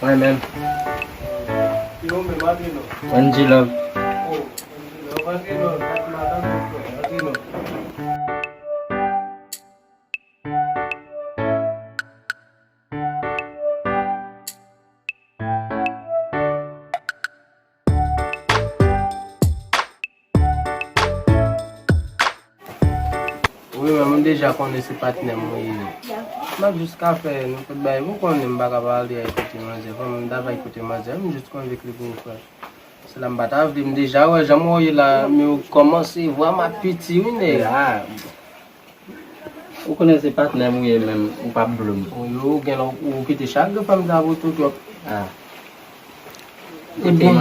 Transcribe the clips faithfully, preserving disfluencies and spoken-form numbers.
Mwen menm. Angie Love. Wi, men mwen deja konnen se patnè m ou ye. M ap jis ka fè nenpòt bagay. Ou konnen m pa ka pale a kote manzè. Fò m ta bay kote manzè. M jis konvik li pou m fè. Se la m pa ta vle, m deja wè jan m wè w ye la, men ou kòmanse vrèman piti, wi, nèg. Ah. Ou konnen se patnè m ou ye menm, ou p ap blou m. Ou yo, ou gen lè ou kite chak de fanm sa pou tou twòp. Ah. Ebyen,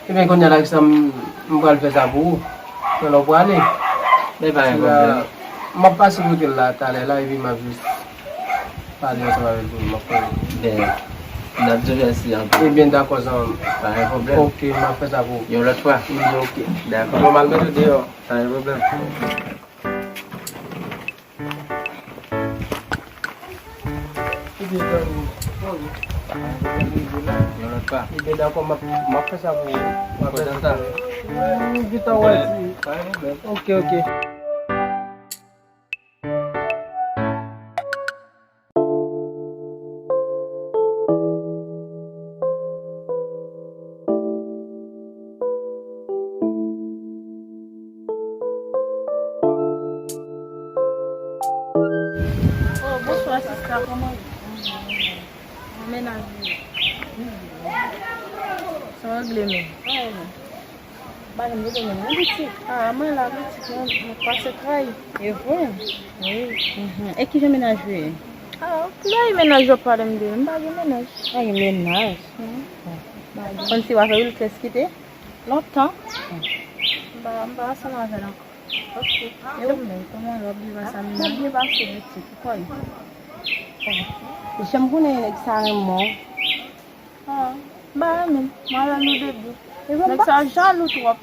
ebyen, kounye a la, sa m, m pral fè sa pou ou. Kounye a w prale. Men pa gen pwoblèm. M ap pase kote l la talè la, epi m ap jis pale ansanm avè l pou m ap konnen. Ben, n ap di w mèsi anpil. Ebyen, dakò, zanmi m. Pa gen pwoblèm. Ok, m ap fè sa pou ou. Yon lòt fwa. Ebyen, ok. Dakò. Bon, m al mete w deyò. Pa gen pwoblèm. Ebyen, zanmi m. Yon lòt fwa. Ebyen, dakò, m ap, m ap fè sa pou ou. M ap fè sa pou ou. Wi, wi, wi, wi. Pa gen pwoblèm. Ok, ok. Oh, bonswa, sista, kòman w ye? Kòman mennaj ou ye? Sa w regle menm? Mwen pa janm rete menm non pitit. Ah, mwen la pitit, mwen, mwen pase kay. E vre? Wi. Mhm. E kijan mennaj ou ye? Ah, ki bagay mennaj w ap pale m de? M pa gen mennaj. Pa gen mennaj? Non. Konn si w a fè Wilkes kite? Lontan. M pa, m pa ansanm avè l ankò. Ok. E ou menm, kòman w ap viv ansanm nan? M ap byen pase pitit, ou kwè? Janm konnen nèg sa renmen w. Ah, m pa renmen l. M avè l nou de gou. Nèg sa jalou twòp.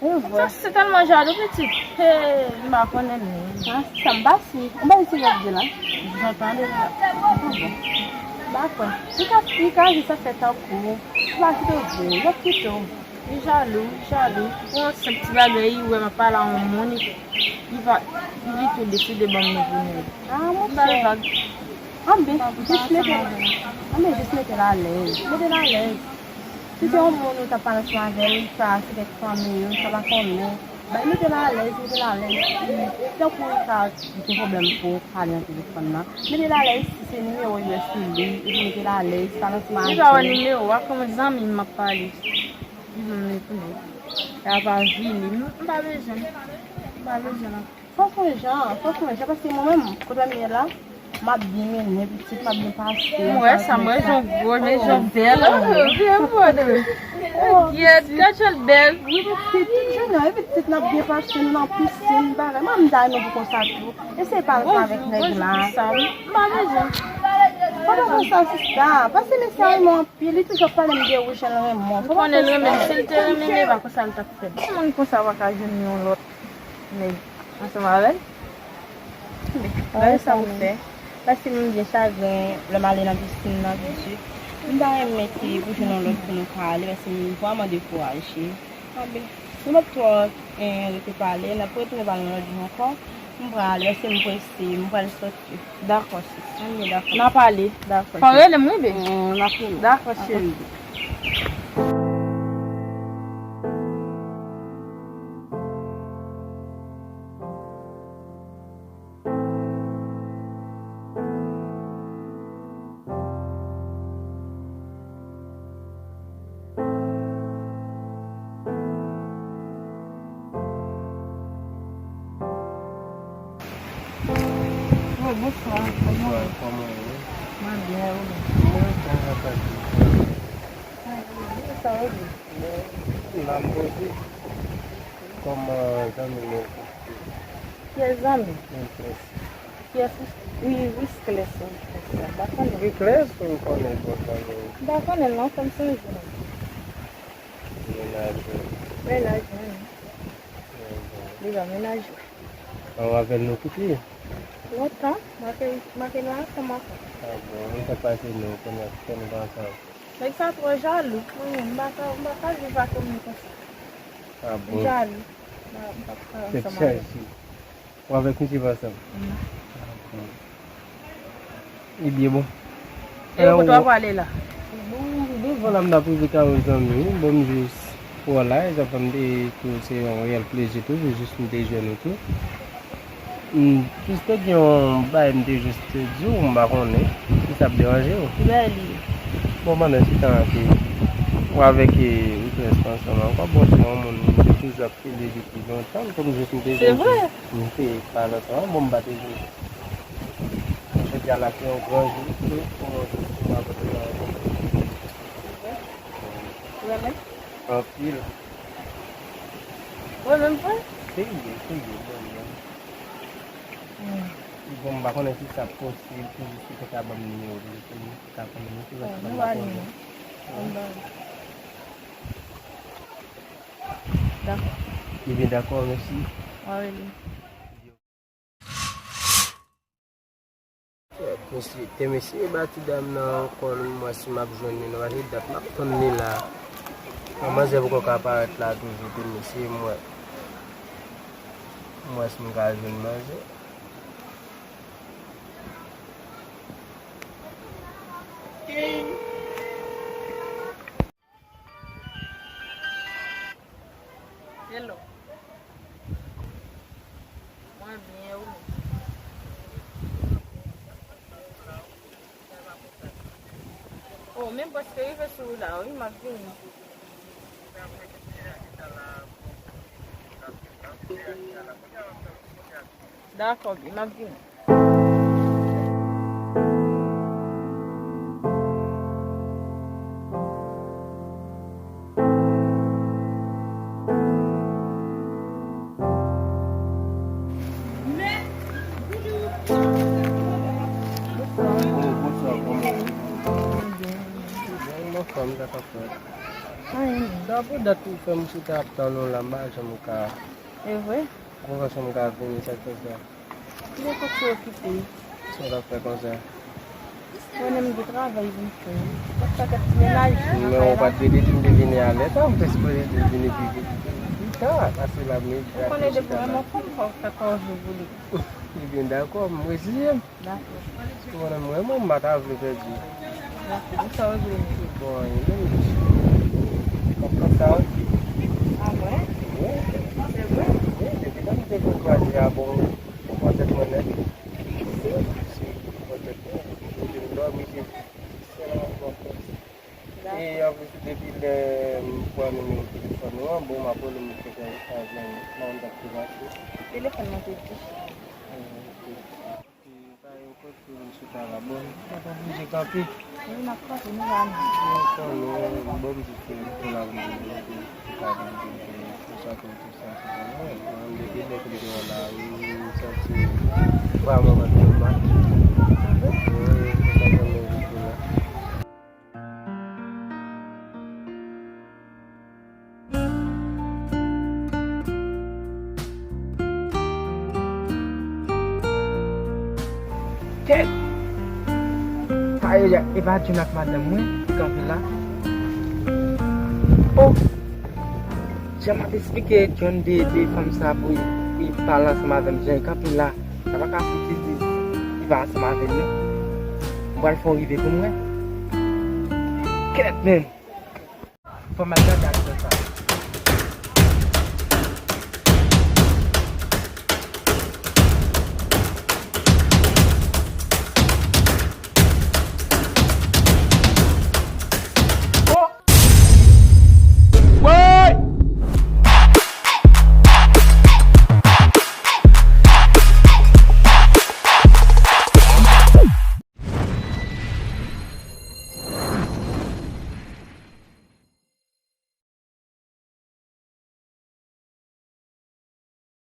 Nèg sa se tèlman jalou pitit. Hey, m pa konnen l menm. Ah, sa m pa si. Ou pa si l ap di la. Jan tande la. Ah bon. M pa kwè. Li ka, li ka jis ap fè tankou. Li pa kite w di. L ap kite w. Li jalou, li jalou. Pou yon senp ti bagay, li wè m ap pale a yon moun, li, li pa, li vit tou deside ban m nouvo nèg. Ah, monchè. M ba l vag. Anben, jis mete l, anben, jis mete l alèz. Mete l alèz. Si se yon moun ou t ap pale ansanm avè l, sa, se kèk fanmi ou, sa pa konnen. Bay, mete l alèz, mete l alèz. Tankou li ka gen pwoblèm pou w pale nan telefòn nan. Mete l alèz, si se nimewo U S li, epi mete l alèz, pale ansanm avè l. Li pa wè nimewo a, kòman zanmi m ap pale? Li ban m rekonèt. L ap avili. M, m pa bezwen l. M pa bezwen l ankò. Fò w fè yon jan, fò w fè yon jan, paske mwen menm, kote m ye la, m ap byen mennen pitit, m ap byen pase. M wè sa, m wè jan w gwo, men jan w bèl. Oh, byen mode. Oh, gyèt, gad jan l bèl. Wi, pitit, tout jounen, wi, pitit, n ap byen pase, nou nan pisin, bagay. Mwen, m ta renmen pou konsa tou. Eseye pale sa avèk nèg la. Bonjou, sista. M pa bezwen. Fò w fè konsa, sista. Paske mesye a renmen w anpil, li toujou ap pale m de ou, jan l renmen w. Fò w fè konsa. M konnen l renmen m, si l te renmen m, e pa konsa l t ap fè m. Yon moun konsa pa ka jwenn yon lòt nèg ansanm avè l. Gade sa pou fè. Paske m byen chagren lè m ale nan pisin nan, pitit. M ta renmen ke pou jwenn yon lòt pou nou ka ale, paske m vrèman dekouraje. Anben, nou p ap twò, eh, rete pale, n ap retounen pale yon lòt jou ankò. M prale, paske m prese, m pral soti. Dakò, sis. Anben, dakò. N a pale. Dakò, sis. Fò w rele m, wi, baby. Mm, n ap rele. Dakò, cheri. Oh, bonswa. Bonswa, kòman w ye? Mwen byen, ou menm? Mwen byen, mwen pa di. Sa w ye? Byen, la m poze. Kòman zanmi m yo? Kiyès zanmi? Wilkles. Kiyès? Wi, Wilkles, Wilkles la. M pa konnen. Wilkles ou konnen bon zanmi w? M pa konnen l non, fò m sonje non. Mennaj ou? Mennaj mwen, wi. Li pa mennaj ou. An, avè l nou kite? Lontan, m ap, m ap la ansanm avè w. Ah bon, sa k pase nou, kounye a, kite nou pa ansanm. Nèg sa twò jalou. Mwen menm, m pa ka, m pa ka viv ak yon moun konsa. Ah bon? Li jalou. M pa, m pa ka ansanm avè l. Tèt chaje. Ou avèk misye pa ansanm? Wi. Ah bon. Ebyen bon. E kote w ap prale la? Bon, devan la m t ap rive kay yon zanmi wi. Bon, m jis wè w la, e sa fè m te tou se yon reyèl plezi tou, pou jis m te jwenn ou tou. M jis te gen yon bagay m te jis te di w, m pa konnen si sa ap deranje w. Ki bagay li ye? Bon, pandan se tan ke ou avèk, e, ou prèske ansanm ankò, bon, se yon moun m te toujou ap rele depi lontan, m konn jis m te vin. Se vre? M te pa lontan, bon, m pa te vin. Jodi a la se yon gran jou pou mwen, pou mwen avèk ou. Ou renmen? Anpil. Ou renmen m vre? Serye, serye, mwen menm. Hmm. Bon, m pa konnen si sa posib, pou jis ou te ka ban m nimewo telefòn ou, pou ta konnen, si w pa ban m nimewo. Bon, m ba ou. Dakò. Ebyen, dakò, mèsi. Mwen rele. Mesye, te mesye bati dam nan ankò, m wè si m ap jwenn li, nan paske dat m ap tann li la. Manzè poko ka parèt la toujou, te mesye, m wè. M wè si m ka jwenn manzè. Hello. Mwen byen, ou menm? Oh, men m prèske rive sou wout la, wi, m ap vini. Dakò, byen, m ap vini. Bonswa, kòman w ye? Mwen anfòm, sa k ap fèt? Anyen. Sa pou dat ou fè m sou tè ap tann ou la, m pa janm ka. E vre? Mwen panse m ka vini, sa k fè sa. Lè kòk yo okipe. Sa w ap fè konsa? Mwen menm gen travay pou m fè. Fòk fè kèk ti menaj. Men ou pa t rele di m te vini alè sa, ou te sipoze di m vini pi vit, pi ta, pase la, men ou konnen depi mwen fè kòb, fòk fè kòb jou pou li. Ebyen, dakò, m reziye m. Dakò. Ou konnen mwen, mwen, m pa ta vle pèdi. Dakò, ou sa w vle m di? Bon, anyen, menm di. Kòb konsa, wi. A mwen? Wi. Se vre? Wi, depi lè m te vin kwaze a, bon, ou pran tèt mwen nèt. Si, si, ou pran tèt mwen. Ou vin dòmi, se sèlman bon fòs. E anplis, depi lè m pran nimewo telefòn ou an, bon, m ap rele m fèk pa jwenn nan yon dat ki mache. Telefòn mwen te di. Epi, pa gen kote pou m sou ta la. Bon, m pa t oblije kanpe. Wi, m ap kanpe, nou va menm. Bon, m di ke m te la pou m vin, pou m vin, pou m vin, pou sa ke Sa se pa mwen. Mwen, depi lè ke m te wè w la, m santi vrèman mwen te mal. Wi, se sa k fè m vin la. Kèt! Sa yo, e pa John ak madanm mwen ki kanpe la? Oh! Jan m ap esplike John de, de fanm sa pou li, pou li pale ansanm avè m, jan li kanpe la, sa pa ka fouti di li pa ansanm avè m, non. M pral fè yon rive pou mwen. Kèt, menm! Fò m al gade aksyon sa.